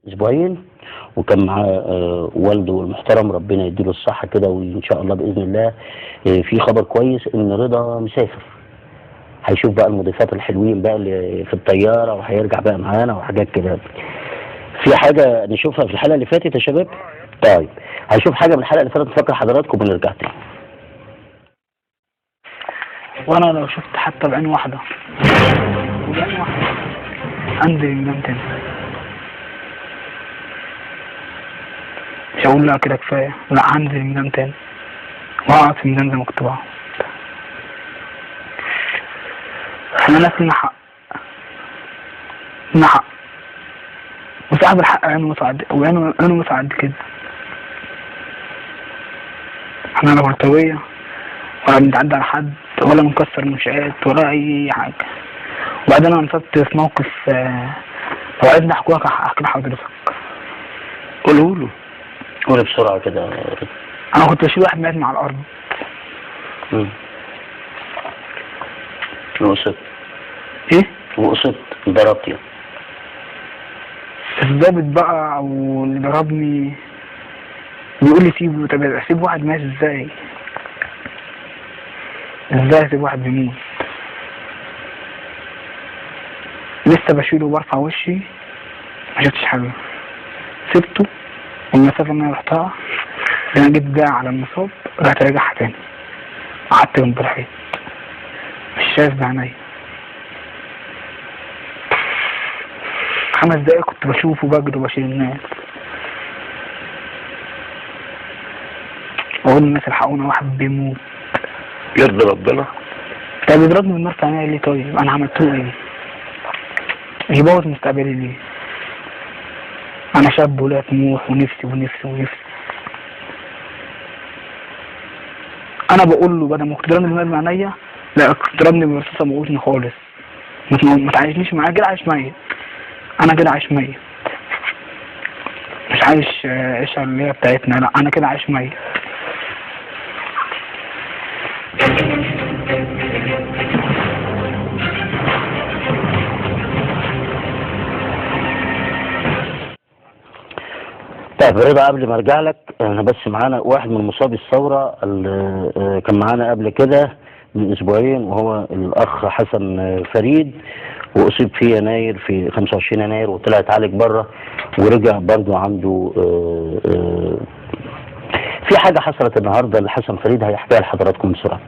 اسبوعين، وكان معاه والده المحترم ربنا يديله الصحة كده، وان شاء الله باذن الله في خبر كويس ان رضا مسافر، هيشوف بقى المضيفات الحلوين بقى اللي في الطيارة وهيرجع بقى معانا وحاجات كده. في حاجة نشوفها في الحلقة اللي فاتت يا شباب؟ طيب هنشوف حاجة من الحلقة اللي فاتت نفكر حضراتكم ونرجع تاني. وانا لو شفت حتى بعين واحدة وبعين واحدة انزل الميدان تاني، مش هقول لا كده كفاية، لا هنزل الميدان تاني وهقعد في الميدان زي ما كنت بقعد. احنا ناس لنا حق، لنا حق، وصاحب الحق عينه مساعد، وعينه مساعد كده. احنا لا بلطوية ولا بنتعدى على حد ولا بنكسر منشآت ولا أي حاجة. وبعدين أنا انصبت في موقف، لو عايزني أحكيه أحكي لحضرتك. قوله له، قوله بسرعة كده. أنا كنت بشيل واحد مات مع الأرض. وقصت. إيه؟ وقصت ضربت يعني. الضابط بقى أو اللي ضربني بيقول لي سيبه. طب أسيب واحد مات إزاي؟ إزاي أسيب واحد بيموت؟ لسه بشيله وبرفع وشي ما شفتش حاجة، سبته. والمسافة اللي أنا رحتها أنا جيت بقى على المصاب، رجعت راجعها تاني، قعدت جنب الحيط مش شايف بعينيا. 5 دقايق كنت بشوفه بجري وبشيل الناس، واقول للناس الحقونا واحد بيموت. يرضي ربنا. طب يضربني بالنار في عينيا ليه؟ طيب انا عملت له ايه؟ يبوظ مستقبلي ليه؟ انا شاب ولا طموح ونفسي ونفسي ونفسي. انا بقول له بدل ما كنت تضربني بالنار في عينيا، لا كنت تضربني بالرصاصه موتني خالص، ما تعيشنيش معايا كده، عايش ميت. انا كده عايش ميت، مش عايش عيشة اللي هي بتاعتنا، لا انا كده عايش ميت. طيب رضا قبل ما ارجع لك، انا بس معانا واحد من مصابي الثورة اللي كان معانا قبل كده من اسبوعين، وهو الاخ حسن فريد، واصيب في يناير في 25 يناير وطلع اتعالج بره ورجع برضه عنده في حاجة حصلت النهارده لحسن فريد هيحكيها لحضراتكم بسرعة.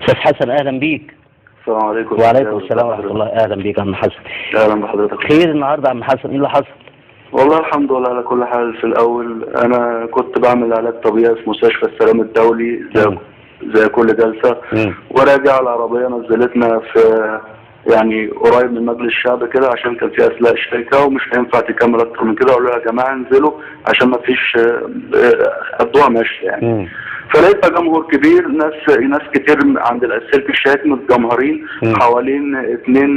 استاذ حسن اهلا بيك. السلام عليكم. وعليكم السلام ورحمة الله. اهلا بيك يا عم حسن. اهلا بحضرتك. خير النهارده يا عم حسن، ايه اللي حصل؟ والله الحمد لله على كل حال. في الاول انا كنت بعمل علاج طبيعي في مستشفى السلام الدولي زي كل جلسه، وراجع العربية نزلتنا في يعني قريب من مجلس الشعب كده، عشان كان في اسلاك شركة ومش هينفع تكمل اكتر من كده. قالوا يا جماعة انزلوا عشان ما فيش قدوها ماشية يعني. فلقيت تجمهر كبير، ناس كتير عند السلك الشائك متجمهرين حوالين 2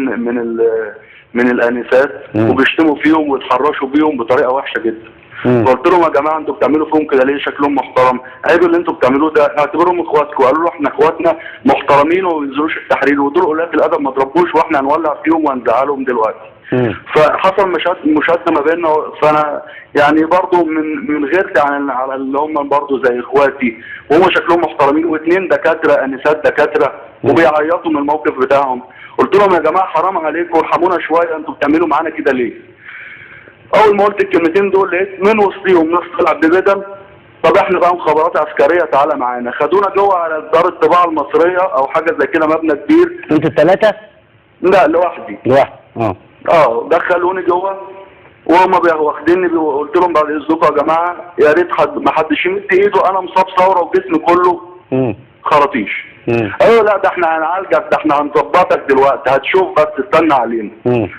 من الانسات، وبيشتموا فيهم ويتحرشوا بيهم بطريقة وحشة جدا. فقلت لهم يا جماعة انتوا بتعملوا فيهم كده ليه؟ شكلهم محترم، عيب اللي انتوا بتعملوه ده، اعتبرهم اخواتكم. قالوا له احنا اخواتنا محترمين وما بينزلوش التحرير، ودول قلات الادب ما تربوش، واحنا هنولع فيهم وهنزعلهم دلوقتي. فحصل مشاده ما بيننا. فانا يعني برضو من غيرتي على اللي هم برضو زي اخواتي، وهم شكلهم محترمين، و2 دكاترة انسات دكاترة وبيعيطوا من الموقف بتاعهم. قلت لهم يا جماعة حرام عليكم، ارحمونا شوية، انتوا بتعملوا معانا كده ليه؟ اول ما قلت الكلمتين دول لقيت من وسطيهم ناس طلع ببدل. طب احنا بقى مخابرات عسكرية تعالى معانا. خدونا جوه على دار الطباعة المصرية او حاجة زي كده، مبنى كبير. انتوا الثلاثة؟ لا لوحدي. لوحدي. دخلوني جوه وهم واخديني. قلت لهم بعد اذنكم يا جماعة يا ريت حد ما حدش يمد ايده، انا مصاب ثورة وجسمي كله خراطيش. ايوه لا ده احنا هنعالجك، ده احنا هنظبطك دلوقتي، هتشوف بس استنى علينا.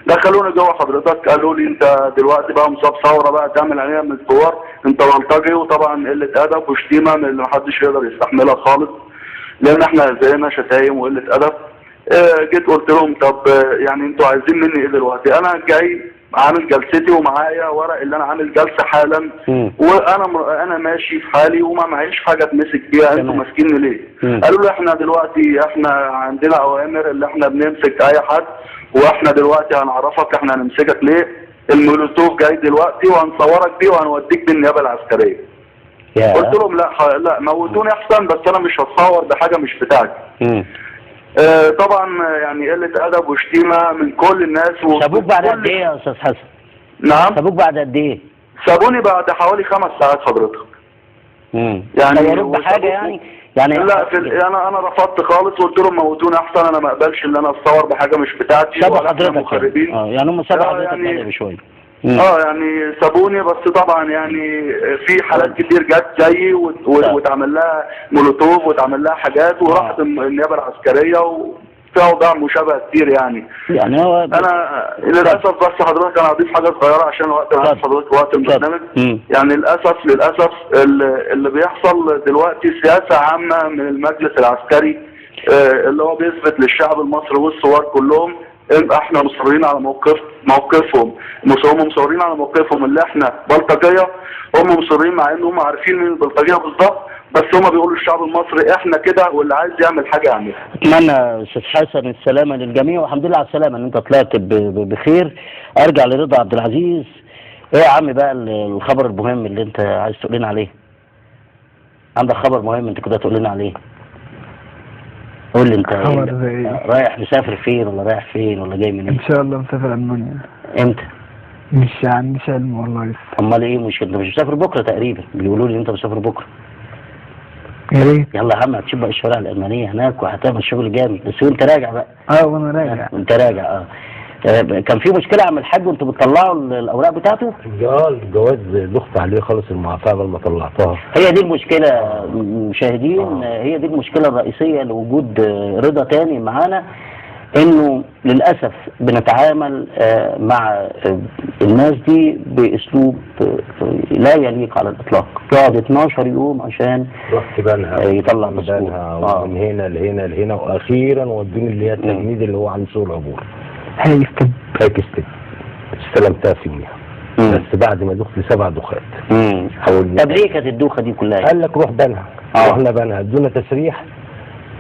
دخلوني جوه حضرتك، قالوا لي انت دلوقتي بقى مصاب ثورة بقى، تعمل علينا من الثوار، انت بلطجي، وطبعا قلة ادب وشتيمه من اللي محدش يقدر يستحملها خالص، لان احنا زينا شتايم وقلة ادب. جيت قلت لهم طب يعني انتوا عايزين مني ايه دلوقتي؟ انا جاي عامل جلستي ومعايا ورق اللي انا عامل جلسه حالا، وانا انا ماشي في حالي وما معيش حاجة اتمسك بيها، انتوا ماسكيني ليه؟ قالوا لي احنا دلوقتي احنا عندنا اوامر اللي احنا بنمسك اي حد، واحنا دلوقتي هنعرفك احنا هنمسكك ليه. المولوتوف جاي دلوقتي وهنصورك بيه وهنوديك بالنيابة العسكرية. قلت لهم لا موتوني احسن، بس انا مش هتصور بحاجة مش بتاعتي. طبعا يعني قلة ادب وشتيمه من كل الناس. سابوك بعد قد ايه يا استاذ حسن؟ نعم، سابوك بعد قد ايه؟ سابوني بعد حوالي 5 ساعات حضرتك. يعني صوروك بحاجة يعني؟ لا، انا رفضت خالص وقلت لهم موتوني احسن، انا ما اقبلش ان انا اتصور بحاجة مش بتاعتي. سابوا حضرتك يعني هم سابوا حضرتك يعني بشوية. يعني سابوني، بس طبعا يعني في حالات كتير جت زيي واتعمل لها مولوتوف واتعمل لها حاجات وراحت النيابة العسكرية وفي اوضاع مشابهة كتير يعني. يعني هو انا للاسف، بس حضرتك انا هضيف حاجة صغيرة عشان وقت حضرتك وقت البرنامج. يعني للاسف اللي بيحصل دلوقتي سياسة عامة من المجلس العسكري اللي هو بيثبت للشعب المصري والثوار كلهم احنا مصرين على موقفهم، هم مصرين على موقفهم اللي احنا بلطجيه، هم مصرين مع ان هم عارفين مين البلطجيه بالظبط، بس هم بيقولوا للشعب المصري احنا كده واللي عايز يعمل حاجة يعملها. اتمنى استاذ حسن السلامة للجميع، والحمد لله على السلامة ان انت طلعت بخير. ارجع لرضا عبد العزيز. ايه يا عم بقى الخبر المهم اللي انت عايز تقول لنا عليه؟ عندك خبر مهم انت كده تقول لنا عليه؟ قول لي انت إيه؟ رايح مسافر فين ولا رايح فين ولا جاي منين؟ ان شاء الله مسافر المانيا. امتى؟ مش عنديش علم والله لسه. امال ايه؟ مش انت مش مسافر بكره تقريبا؟ بيقولوا لي انت مسافر بكره. يا ريت. يلا يا عم هتشوف بقى الشوارع الالمانية هناك وهتعمل شغل جامد، بس وانت راجع بقى. وانا راجع. وانت راجع. كان في مشكلة عم الحاج وانتوا بتطلعوا الاوراق بتاعته؟ الجواز ضغط عليه خالص المعافاه قبل ما طلعتها. هي دي المشكلة مشاهدين، هي دي المشكلة الرئيسية لوجود رضا تاني معانا، انه للاسف بنتعامل مع الناس دي باسلوب لا يليق على الاطلاق. يقعد 12 يوم عشان رحت بنها يطلع باسبور ومن هنا لهنا لهنا، واخيرا ودوني اللي هي التجنيد اللي هو عن سوق العبور. هيكستب استلمتها في يوميها، بس بعد ما دخت 7 دخات. طب ليه كانت الدوخه دي كلها؟ قال لك روح بنها. رحنا بنها ادونا تسريح،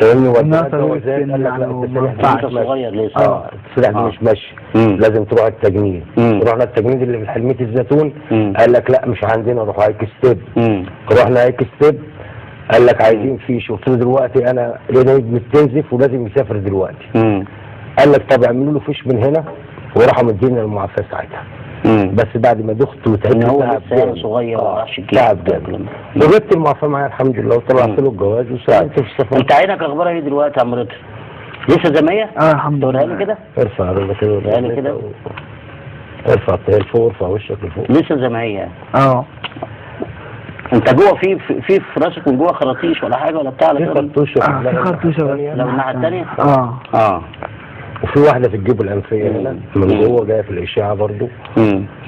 فاهمني؟ ودونا جوازات، قال لك لا التسريح ده مش صغير لسه. التسريح ده مش ماشي، لازم تروح التجنيد. رحنا التجنيد اللي في حلميه الزيتون، قال لك لا مش عندنا، روح هايك ستيب. رحنا هايك ستيب، قال لك عايزين فيش. قلت له دلوقتي انا لقيت بتنزف ولازم يسافر دلوقتي. قال لك طب اعملوا له فيش من هنا، وراحوا مدينا المعافاه ساعتها. بس بعد ما دخت وتعبت، ان هو لسه صغير وما راحش الجيش. تعب جامد. وجبت المعافاه معايا الحمد لله، وطلعت له الجواز وساعدته في السفر. انت عينك اخبارها ايه دلوقتي يا عم رضا؟ لسه زي ما هي؟ الحمد لله. تقولها لي كده؟ ارفع رجلك كده. لي كده. ارفع لفوق، ارفع وشك لفوق. لسه زي ما هي. انت جوه في في في راسك من جوه خراطيش ولا حاجة ولا بتاع؟ في خرطوشه. في خرطوشه لو الناحية الثانية. وفي واحدة في الجيوب الأنفية هنا من جوه جاية في الإشعة برضو،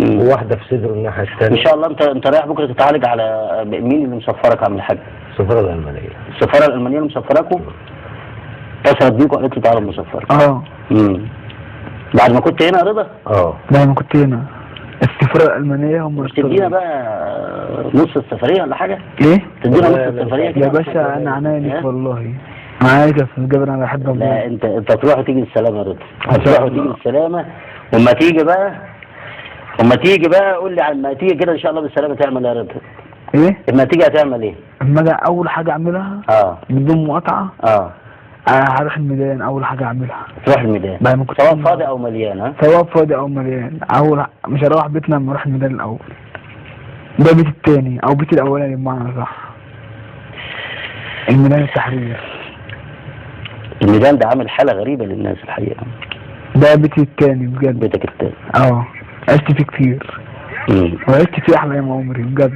وواحدة في صدره الناحية الثانية. إن شاء الله. أنت رايح بكرة تتعالج على مين اللي مسفرك عم الحاج؟ السفارة الألمانية. السفارة الألمانية اللي مسفركوا؟ اتصلت بيكوا قالت لي تعالى مسفرك. بعد ما كنت هنا يا رضا؟ بعد ما كنت هنا السفارة الألمانية هم. مش تدينا بقى نص السفرية ولا حاجة؟ إيه؟ تدينا نص السفرية كده؟ يا باشا أنا عناية ليك والله. معاك يا استاذ جابر، انا بحبك. لا انت تروح وتيجي بالسلامة يا رضا، هتروح وتيجي بالسلامة. وما تيجي بقى، وما تيجي بقى قول لي على ما تيجي كده ان شاء الله بالسلامة تعمل ايه يا رضا؟ ايه؟ اما تيجي هتعمل ايه؟ اما اجي اول حاجة اعملها بدون مقاطعه هروح الميدان. اول حاجة اعملها تروح الميدان، بعد ما كنت سواء فاضي او مليان. ها؟ سواء فاضي او مليان. اول مش هروح بيتنا لما اروح الميدان الاول. ده بيتي التاني او بيتي الاولاني بمعنى صح. الميدان التحرير. الميدان ده عامل حالة غريبة للناس الحقيقة. ده بيتي التاني بجد. بيتك التاني. عشت فيه كتير. وعشت فيه أحلى أيام عمري بجد.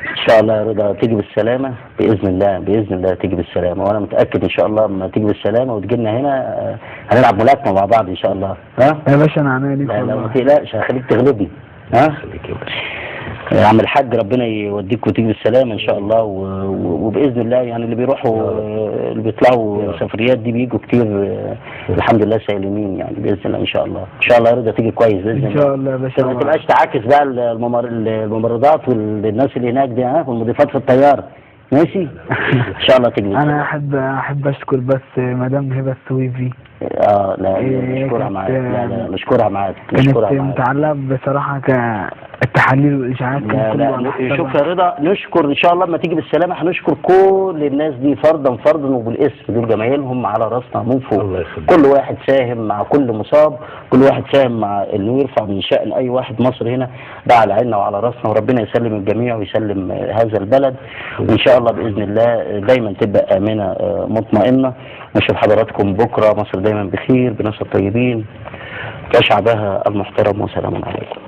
إن شاء الله يا رضا تيجي بالسلامة بإذن الله، بإذن الله تيجي بالسلامة، وأنا متأكد إن شاء الله لما تيجي بالسلامة وتجي لنا هنا هنلعب ملاكمة مع بعض إن شاء الله. ها؟ يا باشا أنا عينيا ليك والله. لا ما تقلقش، هخليك تغلبني. ها؟ خليك يا باشا. يا عم الحاج ربنا يوديك وتيجي بالسلامة ان شاء الله، وباذن الله يعني اللي بيروحوا اللي بيطلعوا سفريات دي بيجوا كتير الحمد لله سالمين يعني باذن الله. ان شاء الله، ان شاء الله يا رضا تيجي كويس باذن الله. ان شاء الله يا باشا. ما تبقاش تعاكس بقى الممرضات والناس اللي هناك دي، ها، والمضيفات في الطيارة. ماشي ان شاء الله تجي. انا احب اشكر بس مدام هبه السويفي. لا نشكرها معاك. لا نشكرها معاك. كانت متعلقه بصراحة كالتحاليل والاشاعات. لا شوف يا رضا، نشكر ان شاء الله لما تيجي بالسلامة هنشكر كل الناس دي فردا فردا وبالاسم، دول جمايلهم على راسنا من فوق. الله يخليك. كل واحد ساهم مع كل مصاب، كل واحد ساهم مع انه يرفع من شأن اي واحد مصري هنا، ده على عيننا وعلى راسنا، وربنا يسلم الجميع ويسلم هذا البلد، وان شاء الله باذن الله دايما تبقى امنه مطمئنة. نشوف حضراتكم بكره. مصر دايما بخير بناس الطيبين وشعبها المحترم، وسلام عليكم.